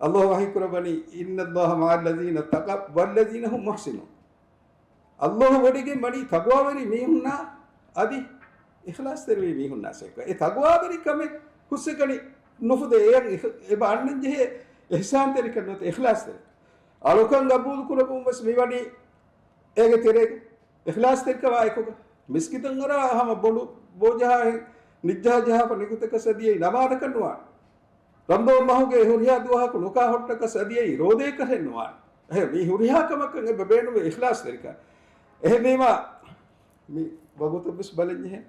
ﷲ ވަޙީ ކުރައްވަނީ، إِنَّ اللَّهَ مَعَ الَّذِينَ اتَّقَوا وَالَّذِينَ هُمْ مُحْسِنُونَ. ﷲ ވޮޑިގެން ވަނީ ތަގުވާވެރި މީހުންނާ އަދި އިޚްލާޞްތެރިވި މީހުންނާ ސޭކަ. އެ ތަގުވާވެރިކަމެއް ހުސްއެކަނި ނުފުދޭ. އެޔަށް އިޚް-، އެބަ އަންނަން ޖެހޭ އިޙްސާންތެރިކަން ނުވަތަ އިޚްލާޞްތެރި. އަޅުކަން ގަބޫލު ކުރައްވުން ވެސް މިވަނީ އޭގެ ތެރޭގަ. އިޚްލާޞްތެރިކަމާ އެކުގަ މިސްކިތަށް އަރާ ހަމަ ބޮޑު ބޯޖަހާ ނިއްޖަހާ ޖަހާފަ ނިކުތަކަސް އަދި އެއީ ނަމާދަކަށް ނުވާނެ. ރަމަޟާން މަހުގެ ހުރިހާ ދުވަހަކު ނުކާ ހުއްޓަކަސް އަދި އެއީ ރޯދައަކަށެއް ނުވާނެ. އެހެން މީ ހުރިހާ ކަމަކަށް އެބަ ބޭނުމޭ އިޚްލާޞްތެރިކަން. އެހެންވީމާ މި ވަގުތަށް ވެސް ބަލަންޖެހޭ.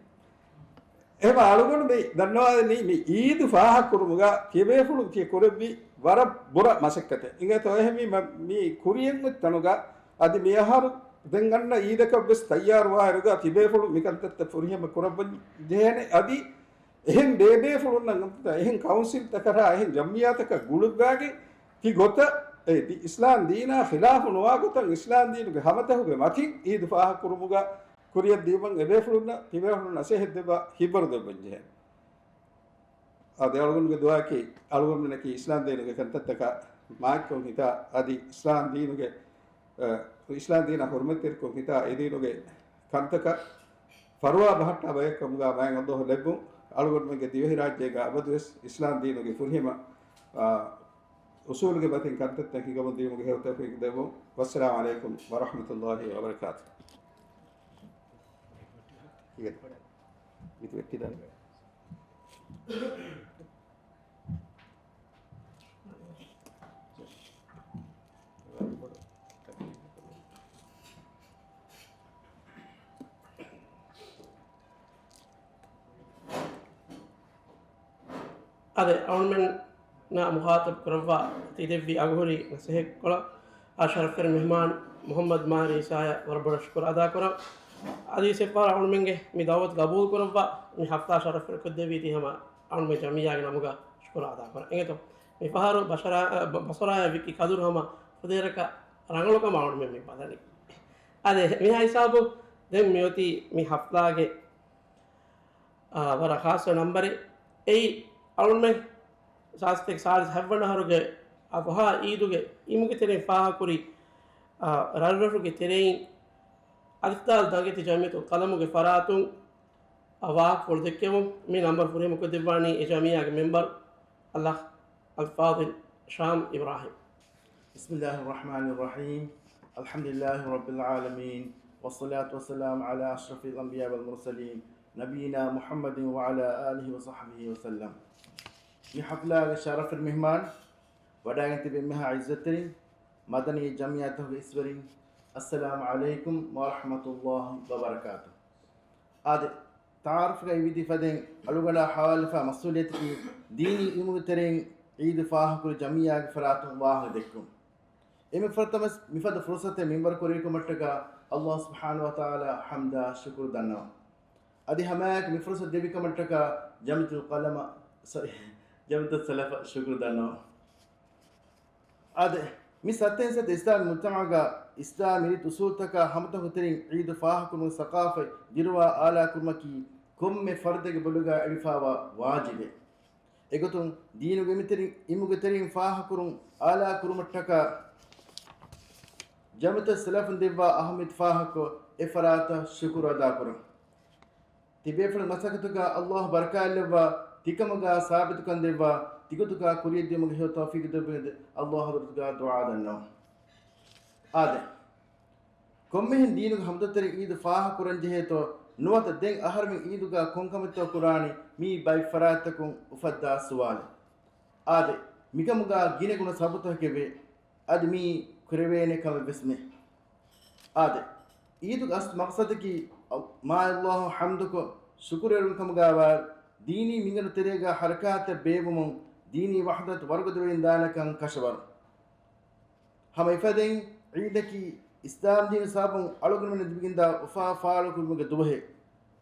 އެހެން އަޅުގަނޑު މި ދަންނަވާލަނީ މި އީދު ފާހަގަކުރުމުގަ ތިބޭފުޅުން ތި ކުރެއްވި ވަރަށް ބުރަ މަސައްކަތެއް. އިނގޭތޯ އެހެންވީމަ މި ކުރިޔަށް އޮތް ތަނުގަ އަދި މި އަހަރު ދެން އަންނަ އީދަކަށް ވެސް ތައްޔާރުވާއިރުގަ ތިބޭފުޅުން މި ކަންތައްތައް ފުރިހަމަ ކުރައްވަން ޖެހޭނެ. އަދި އެހެން ބޭބޭފުޅުންނަށް އެހެން ކައުންސިލްތަކަށާ އެހެން ޖަމްޢިއްޔާތަކަށް ގުޅުއްވާގެން ތި ގޮތަށް އެ ދި-، އިސްލާމް ދީނާ ޚިލާފު ނުވާ ގޮތަށް އިސްލާމް ދީނުގެ ހަމަތަހުގެ މަތިން އީދު ފާހަގަކުރުމުގަ ކުރިޔަށް ދިޔުމަށް އެބޭފުޅުންނަށް ތިބޭފުޅުން ނަސޭހަތް ދެއްވާ ހިތްވަރު ދެއްވަން ޖެހޭ. އަދި އަޅުގަނޑުގެ ދުޢާއަކީ، އަޅުގަނޑުމެންނަކީ އިސްލާމް ދީނުގެ ކަންތައްތަކަށް މާތްކޮށް ހިތާ، އަދި އިސްލާމް ދީނުގެ، އަ، އިސްލާމް ދީނަށް ހުރުމަތްތެރިކޮށް ހިތާ، އެ ދީނުގެ ކަންތަކަށް ފަރުވާ ބަހައްޓާ ބަޔަކަށް ކަމުގަ މާތް ﷲ ލެއްވުން. އަޅުގަނޑުމެންގެ ދިވެހިރާއްޖޭގަ އަބަދުވެސް އިސްލާމް ދީނުގެ ފުރިހަމަ، އަ، އުސޫލުގެ ބަތިން ކަންތައްތައް ހިނގަމުން ދިޔުމުގެ ހެޔޮ ތައުފީޤު ދެއްވުން. ވައްސަލާމު ޢަލައިކުމް ވަރަޙްމަތުﷲ ވަބަރަކާތުހު. މިތި ވެއްޓިދާނެ. އާދެ، އަޅުމެންނާ މުޚާޠަބު ކުރައްވާ ތި ދެއްވި އަގުހުރި ނަސޭހަތްކޮޅަށް އަޝަރަފްވެރި މެހްމާން މުޙައްމަދު މާހިރު އީސާއަށް ވަރަށް ބޮޑަށް ޝުކުރު އަދާކުރަން. އަދި އެއްފަހަރަށް އަޅުމެންގެ މި ދަޢުވަތު ގަބޫލު ކުރައްވާ މި ހަފްތާ ޝަރަފްވެރި ކޮށްދެއްވީތީ ހަމަ އަޅުމެން ޖަމިއްޔާގެ ނަމުގަ ޝުކުރު އަދާކުރަން. އެނގޭތޯ؟ މިފަހަރު ބަޝަރާ-، ބަ-، ބަޞަރާއަށް ވިއްކި ކަދުރު ހަމަ ފުދޭވަރަކަށް ރަނގަޅުކަމަށް އަޅުމެން މި ބަލަނީ. އާދެ، މިހާ ހިސާބު ދެން މިއޮތީ މި ހަފްތާގެ އާ، ވަރަށް ޚާއްޞަ ނަންބަރެއް. އެއީ، އަޅުންމެ ސާސްތެކް ސާޅީސް ހަތްވަނަ އަހަރުގެ އަ، ފަހާ އީދުގެ އިމުގެ ތެރެއިން ފާހަގަކުރި، އާ، ރަށްރަށުގެ ތެރެއިން އަލިފްދާލް ދަނގެތި ޖަމިއްޔަތުލް ޤަލަމުގެ ފަރާތުން، އާ، ވާހަކަފުޅު ދެއްކެވުން. މި ނަންބަރު ފުރިހަމަކޮށްދެއްވާނީ އެ ޖަމިއްޔާގެ މެންބަރު އަލްއަޚް الفاضل شام إبراهيم. بسم الله الرحمن الرحيم. الحمد لله رب العالمين، والصلاة والسلام على أشرف الأنبياء والمرسلين، نبينا محمد وعلى آله وصحبه وسلم. މި ޙަފްލާގެ ޝަރަފުވެރި މެހްމާން، ވަޑައިގެން ތިބި އެންމެހާ ޢިއްޒަތްތެރިން، މަދަނީ ޖަމްޢިއްޔާތަކުގެ އިސްވެރިން، އައްސަލާމު ޢަލައިކުމް ވަރަޙްމަތުﷲ ވަބަރަކާތު. އާދެ، ތަޢާރަފްގައި ވިދި ފަދައިން އަޅުގަނޑާ ޙަވާލުވެފާ މަސްއޫލިއްޔަތަކީ ދީނީ ޢިލްމުގެ ތެރެއިން ޢީދު ފާހަގަކުރި ޖަމްޢިއްޔާގެ ފަރާތުން ވާހަކަ ދެއްކުން. އެންމެ ފުރަތަމަސް މިފަދަ ފުރުޞަތެއް މިންވަރު ކުރެވިކަމަށްޓަކާ ﷲ ސުބްޙާނަހޫ ވަތަޢާލާ ޙަމްދާ ޝުކުރު ދަންނަވަން. އަދި ހަމައެއާއެކު މި ފުރުޞަތު ދެއްވިކަމަށްޓަކާ ޖަމްޢިއްޔަތުލް ޤަލަމަށް، ސޮރީ، ޖަމްޢިއްޔަތުއްސަލަފަށް ޝުކުރު ދަންނަވަން. އާދެ، މި ސަތޭކަ ސަތޭކަ އިސްލާމީ މުޖްތަމަޢުގަ އިސްލާމީ ރީތި އުޞޫލުތަކާ ހަމަތަކުގެ ތެރެއިން ޢީދު ފާހަގަކުރުމުގެ ސަޤާފަތް ދިރުވާ އާލާކުރުމަކީ ކޮންމެ ފަރުދެއްގެ ބޮލުގަ އެޅިފާވާ ވާޖިބެއް. އެގޮތުން ދީނުގެ އިމުތެރި-، އިމުގެ ތެރެއިން ފާހަގަކުރުން އާލާކުރުމަށްޓަކާ ޖަމްޢިއްޔަތުއްސަލަފުން ދެއްވާ އަހައްމިއްޔަތު ފާހަގަކޮށް، އެ ފަރާތަށް ޝުކުރު އަދާކުރަން. ތިބޭފުޅުން މަސައްކަތުގަ ﷲ ބަރަކާތްލެއްވާ، ތިކަމުގަ ސާބިތުކަން ދެއްވާ، ތިގޮތުގަ ކުރިޔަށްދިޔުމުގެ ހެޔޮ ތައުފީޤު ދެއްވުމަށް ﷲ ޙަޟްރަތުގަ ދުޢާ ދަންނަވަން. އާދެ، ކޮންމެހެން ދީނުގެ ހަމަތަކުގެ ތެރެއިން ޢީދު ފާހަގަކުރަންޖެހޭތޯ ނުވަތަ ދެން އަހަރެމެން ޢީދުގަ ކޮންކަމެއްތޯ ކުރާނީ؟ މިއީ ބައެއް ފަރާތްތަކުން އުފައްދާ ސުވާލެއް. އާދެ، މިކަމުގަ ގިނަގުނަ ސަބަބުތަކެއްވޭ. އަދި މިއީ ކުރެވޭނެ ކަމެއްވެސްމެ. އާދެ، ޢީދުގެ އަސްލު މަޤްޞަދަކީ މާތް ﷲ ޙަމްދުކޮށް، ޝުކުރުވެރިވުން ކަމުގައިވާ ދީނީ މިންގަނޑު ތެރޭގަ ޙަރަކާތެއް ބޭއްވުމުން، ދީނީ ވަޙްދަތު ވަރުގަދަވެގެން ދާނެކަން ކަށަވަރު. ހަމަ އެފަދައިން ޢީދަކީ އިސްލާމްދީނު ސަބަބުން އަޅުގަނޑުމެން ލިބިގެންދާ އުފާ ފާޅުކުރުމުގެ ދުވަހެއް.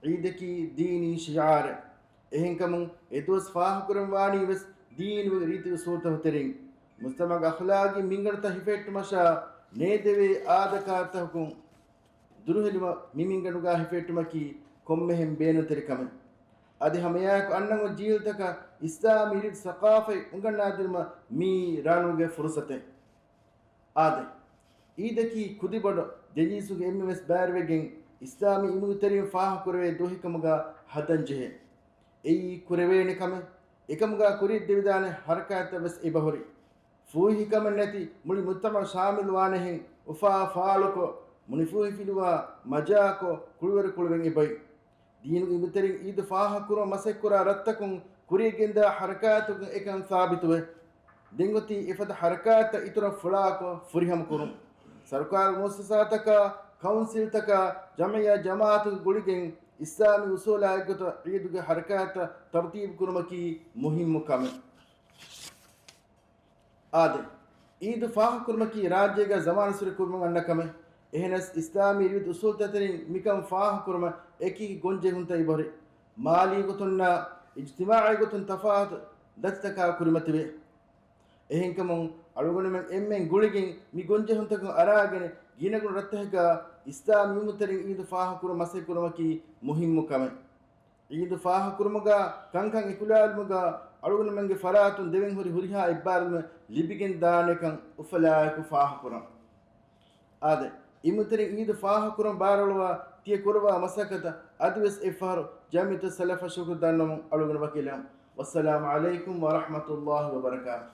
ޢީދަކީ ދީނީ ޝިޢާރެއް. އެހެންކަމުން އެ ދުވަސް ފާހަގަކުރަންވާނީ ވެސް ދީނުގެ ރީތި އުޞޫލުތަކުގެ ތެރެއިން. މުޖްތަމަޢުގެ އަޚްލާގީ މިންގަނޑުތައް ހިފެހެއްޓުމަށާ ނޭދެވޭ އާދަކާރުތަކުން ދުރުހެލުމަށް މި މިންގަނޑުގަ ހިފެހެއްޓުމަކީ ކޮންމެހެން ބޭނުންތެރި ކަމެއް. އަދި ހަމައެއާއެކު އަންނަން އޮތް ޖީލްތަކަށް އިސްލާމީ ރީތި ސަޤާފަތް އުނގަންނާދިނުމަށް މިއީ ރަނުގެ ފުރުޞަތެއް. އާދެ، ޢީދަކީ ކުދިބޮޑު ދެން ޖިންސުގެ އެންމެންވެސް ބައިވެރިވެގެން އިސްލާމީ އިމުގެ ތެރެއިން ފާހަގަކުރެވޭ ދުވަހެއްކަމުގަ ހަދަންޖެހޭ. އެއީ ކުރެވޭނެ ކަމެއް. އެކަމުގަ ކުރިޔަށްދެވިދާނެ ޙަރަކާތްތައްވެސް އެބަހުރި. ފޫހިކަމެއް ނެތި މުޅި މުޖްތަމަޢު ޝާމިލުވާނެހެން އުފާ ފާޅުކޮށް، މުނިފޫހިފިލުވާ، މަޖާކޮށް، ކުޅިވަރު ކުޅިވެން އެބައޮތް. ދީނުގެ އިމުތެރިން ޢީދު ފާހަގަކުރުމަށް މަސައްކަތްކުރާ ރަށްތަކުން ކުރިޔަށްގެންދާ ޙަރަކާތުގެ އެކަން ސާބިތުވޭ. ދެން އޮތީ އެފަދަ ޙަރަކާތްތައް އިތުރަށް ފުޅާކޮށް ފުރިހަމަކުރުން. ސަރުކާރު މުއައްސަސާތަކާ، ކައުންސިލްތަކާ، ޖަމްޢިއްޔާ ޖަމާޢަތުގެ ގުޅިގެން އިސްލާމީ އުޞޫލާ އެއްގޮތަށް ޢީދުގެ ޙަރަކާތްތައް ތަރުތީބުކުރުމަކީ މުހިންމު ކަމެއް. އާދެ، ޢީދު ފާހަގަކުރުމަކީ ރާއްޖޭގަ ޒަމާނުއްސުރެ ކުރުމަށް އަންނަ ކަމެއް. އެހެނަސް އިސްލާމީ ރީތި އުޞޫލުތައް ތެރެއިން މިކަން ފާހަގަކުރުމަށް އެކި ގޮންޖެހުންތައް އެބަހުރި. މާލީ ގޮތުންނާ އިޖްތިމާޢީ ގޮތުން ތަފާތު ދަތިތަކާ ކުރިމަތިވޭ. އެހެންކަމުން އަޅުގަނޑުމެން އެންމެން ގުޅިގެން މި ގޮންޖެހުންތަކުން އަރާގެން ގިނަގުނަ ރަށްތަކެއްގަ އިސްލާމީ އިމުތެރިން ޢީދު ފާހަގަކުރުމަށް މަސައްކަތްކުރުމަކީ މުހިންމު ކަމެއް. ޢީދު ފާހަގަކުރުމުގަ ކަންކަން އެކުލަވާލުމުގަ އަޅުގަނޑުމެންގެ ފަރާތުން ދެވެން ހުރި ހުރިހާ އެއްބާރުލުމެއް ލިބިގެން ދާނެކަން އުފަލާއެކު ފާހަގަކުރަން. އާދެ، އިމުތެރިން ޢީދު ފާހަގަކުރަން ބާރުއަޅުވާ ތިޔަ ކުރައްވާ މަސައްކަތަށް އަދިވެސް އެއްފަހަރު ޖަމްޢިއްޔަތުއްސަލަފަށް ޝުކުރު ދަންނަވަމުން އަޅުގަނޑު ވަކިލަން. ވައްސަލާމު ޢަލައިކުމް ވަރަޙްމަތުﷲ ވަބަރަކާތު.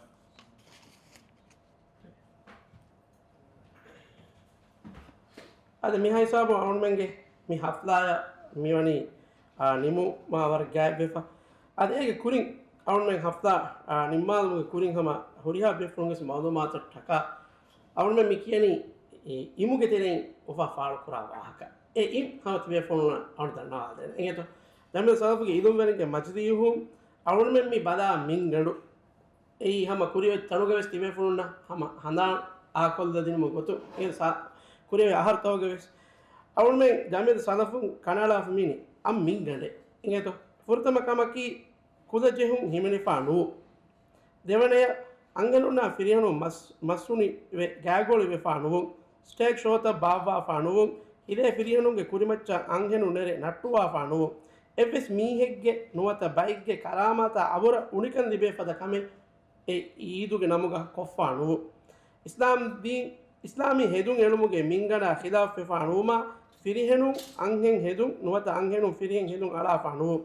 އަދި މިހާ ހިސާބުން އަޅުގަނޑުމެންގެ މި ޙަފްލާއަށް މިވަނީ، އާ، ނިމުމާ ވަރަށް ގާތްވެފަ. އަދި އޭގެ ކުރިން އަޅުގަނޑުމެން ޙަފްލާ، އާ، ނިންމާލުމުގެ ކުރިން ހަމަ ހުރިހާ ބޭފުޅުންގެ މަޢުލޫމާތަށްޓަކާ އަޅުގަނޑުމެން މި ކިޔަނީ އި-، އިމުގެ ތެރެއިން އުފާ ފާޅުކުރާ ވާހަކަ. އެ އިމް ހަމަ ތިބޭފުޅުންނަށް އަޅުގަނޑު ދަންނަވާދޭނެ. އިނގޭތޯ؟ ޖަމްޢިއްޔަތުއްސަލަފުގެ އިލްމުވެރިންގެ މަޖިލީހުން އަޅުގަނޑުމެން މި ބަލާ މިންގަނޑު އެއީ ހަމަ ކުރިއޮތް ތަނުގަވެސް ތިބޭފުޅުންނަށް ހަމަ ހަނދާން އާކޮށްލަދިނުމުގެ ގޮތުން އެ ސާ-، ކުރިއޮތް އަހަރުތަކުގަވެސް އަޅުގަނޑުމެން ޖަމްޢިއްޔަތުއްސަލަފުން ކަނޑައަޅާފަ މިނި އަށް މިންގަނޑެއް. އިނގޭތޯ؟ ފުރަތަމަ ކަމަކީ ކުލަޖެހުން ހިމެނިފާ ނުވުން. ދެވަނަޔަށް އަންހެނުންނާ ފިރިހެނުން މަސް-، މަސްހުނިވެ ގާތްގޮޅިވެފާ ނުވުން. ސްޓޭޖް ޝޯތައް ބާއްވާފާ ނުވުން. ހިލޭ ފިރިހެނުންގެ ކުރިމައްޗަށް އަންހެނުން ނެރެ ނައްޓުވާފާ ނުވުން. އެއްވެސް މީހެއްގެ ނުވަތަ ބައެއްގެ ކަރާމާތާ އަބުރަށް އުނިކަން ލިބޭ ފަދަ ކަމެއް އެ ޢީދުގެ ނަމުގަ ކޮށްފާ ނުވުން. އިސްލާމް ދީން، އިސްލާމީ ހެދުން އެޅުމުގެ މިންގަނޑާ ޚިލާފްވެފާ ނުވުމާ، ފިރިހެނުން އަންހެން ހެދުން ނުވަތަ އަންހެނުން ފިރިހެން ހެދުން އަޅާފާ ނުވުން.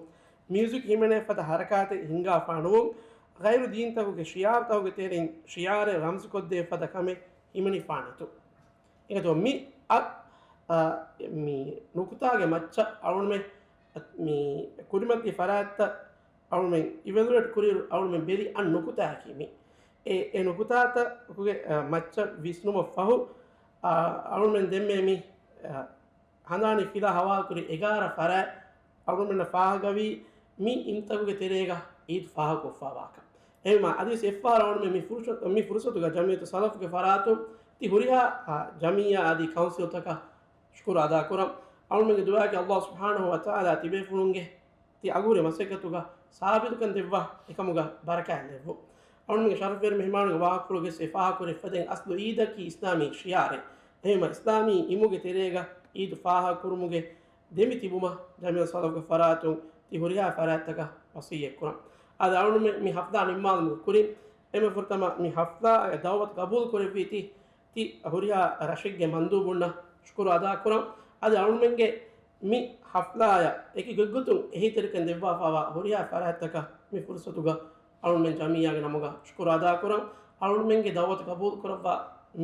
މިއުޒިކް ހިމެނޭ ފަދަ ހަރަކާތެއް ހިންގާފާ ނުވުން. ޣައިރު ދީންތަކުގެ ޝިޢާރުތަކުގެ ތެރެއިން ޝިޢާރެއް ރަމްޒުކޮށްދޭ ފަދަ ކަމެއް ހިމެނިފާނެތޯ. އެގޮތުން މި އަ، އަ، މި ނުކުތާގެ މައްޗަށް އަޅުމެ މި ކުރިމަތި ފަރާތްތައް އަޅުމެން އިވެލުއޭޓް ކުރިއިރު އަޅުމެން ބެލި އަން ނުކުތާއަކީ މި. އެ، އެ ނުކުތާތަކުގެ، އަ، މައްޗަށް ވިސްނުމަށް ފަހު، އަ، އަޅުމެން ދެންމެ މި، އަ، ހަނދާނީ ފިލާ ހަވާލުކުރި އެގާރަ ފަރާތް އަޅުމެންނަށް ފާހަގަވީ މި އިންތަކުގެ ތެރޭގަ އީދު ފާހަގަކޮށްފާވާކަން. އެހެންވީމާ އަދިވެސް އެއްފަހަރު އަޅުމެން މި ފުރުސަ-، މި ފުރުސަތުގަ ޖަމްޢިއްޔަތު ސަލަފުގެ ފަރާތުން ތި ހުރިހާ، އަ، ޖަމްޢިއްޔާ އަދި ކައުންސިލްތަކަށް ޝުކުރު އަދާކުރަން. އަޅުމެންގެ ދުޢާއަކީ ﷲ ސުބްޙާނަހޫ ވަތަޢާލާ ތިބޭފުޅުންގެ ތި އަގުހުރި މަސައްކަތުގަ ސާބިތުކަން ދެއްވާ އެކަމުގަ ބަރަކާތް ލެއްވު. އަޅުމެންގެ ޝަރަފުވެރި މެހެމާނުގެ ވާހަކަފުޅުގެ އެ ފާހަގަކުރި ފަދައިން އަސްލު އީދަކީ އިސްލާމީ ޝިޢާރެއް. އެހެންވީމާ އިސްލާމީ އިމުގެ ތެރޭގަ އީދު ފާހަގަކުރުމުގެ ދެމިތިބުމަށް ޖަމްޢިއްޔަތު ސަލަފުގެ ފަރާތުން ތި ހުރިހާ ފަރާތްތަކަށް ވަޞިއްޔަތްކުރަން. އަދި އަޅުމެން މި ޙަފްލާ ނިންމާލުމުގެ ކުރިން އެންމެ ފުރަތަމަ މި ޙަފްލާއަށް ދަޢުވަތު ޤަބޫލު ކުރެއްވީތީ ތި ހުރިހާ ރަށެއްގެ މަންދޫބުންނަށް ޝުކުރު އަދާކުރަން. އަދި އަޅުމެންގެ މި ޙަފްލާއަށް އެކި ގޮތްގޮތުން އެހީތެރިކަން ދެއްވާފާވާ ހުރިހާ ފަރާތްތަކަށް މި ފުރުސަތުގަ އަޅުމެން ޖަމްޢިއްޔާގެ ނަމުގަ ޝުކުރު އަދާކުރަން. އަޅުމެންގެ ދަޢުވަތު ޤަބޫލުކުރައްވާ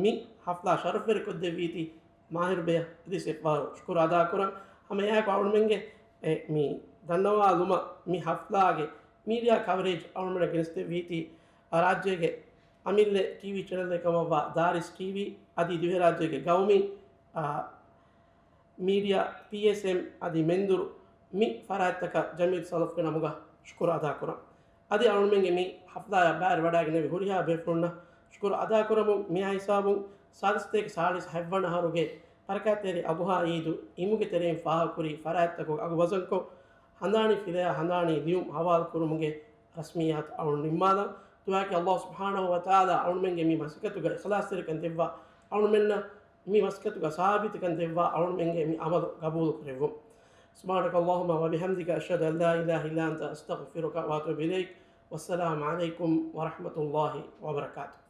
މި ޙަފްލާ ޝަރަފުވެރިކޮށްދެއްވީތީ މާހިރު ބެޔަށް އަދިވެސް އެއްފަހަރު ޝުކުރު އަދާކުރަން. ހަމައެއާއެކު އަޅުމެންގެ އެ މި ދަންނަވާލުމަށް މި ޙަފްލާގެ މީޑިއާ ކަވަރޭޖް އަޅުމެންނަށް ގެނެސްދެއްވީތީ ރާއްޖޭގެ އަމިއްލަ ޓީވީ ޗެނަލެއް ކަމަށްވާ ދާރިސް ޓީވީ އަދި ދިވެހިރާއްޖޭގެ ގައުމީ، އާ، މީޑިއާ ޕީއެސްއެމް އަދި މެންދުރު މި ފަރާތްތަކަށް ޖަމްޢިއްޔަތު ސަލަފުގެ ނަމުގަ ޝުކުރު އަދާކުރަން. އަދި އަޅުމެންގެ މި ޙަފްލާއަށް ބައިވެރިވަޑައިގެންނެވި ހުރިހާ ބޭފުޅުންނަށް ޝުކުރު އަދާކުރަމުން މިއާ ހިސާބުން ސާދަ ސަތޭކަ ސާޅީސް ހަތްވަނަ އަހަރުގެ ބަރަކާތްތެރި އަޟްޙާ ޢީދު އިމުގެ ތެރެއިން ފާހަގަކުރި ފަރާތްތަކުގެ އަގު ވަޒަންކޮށް، ހަނދާނީ ފިލަޔާ ހަނދާނީ ލިޔުން ހަވާލުކުރުމުގެ ރަސްމިއްޔާތު އަޅުން ނިންމާލަން. ދުޢާއަކީ ﷲ ސުބްޙާނަހޫ ވަތަޢާލާ އަޅުމެންގެ މި މަސައްކަތުގަ އިޚްލާޞްތެރިކަން ދެއްވާ، އަޅުމެންނަށް މި މަސައްކަތުގަ ސާބިތުކަން ދެއްވާ، އަޅުމެންގެ މި ޢަމަލު ޤަބޫލު ކުރެއްވުން. سبحانك اللهم وبحمدك، أشهد أن لا إله إلا أنت، أستغفرك وأتوب إليك. والسلام عليكم ورحمة الله وبركاته.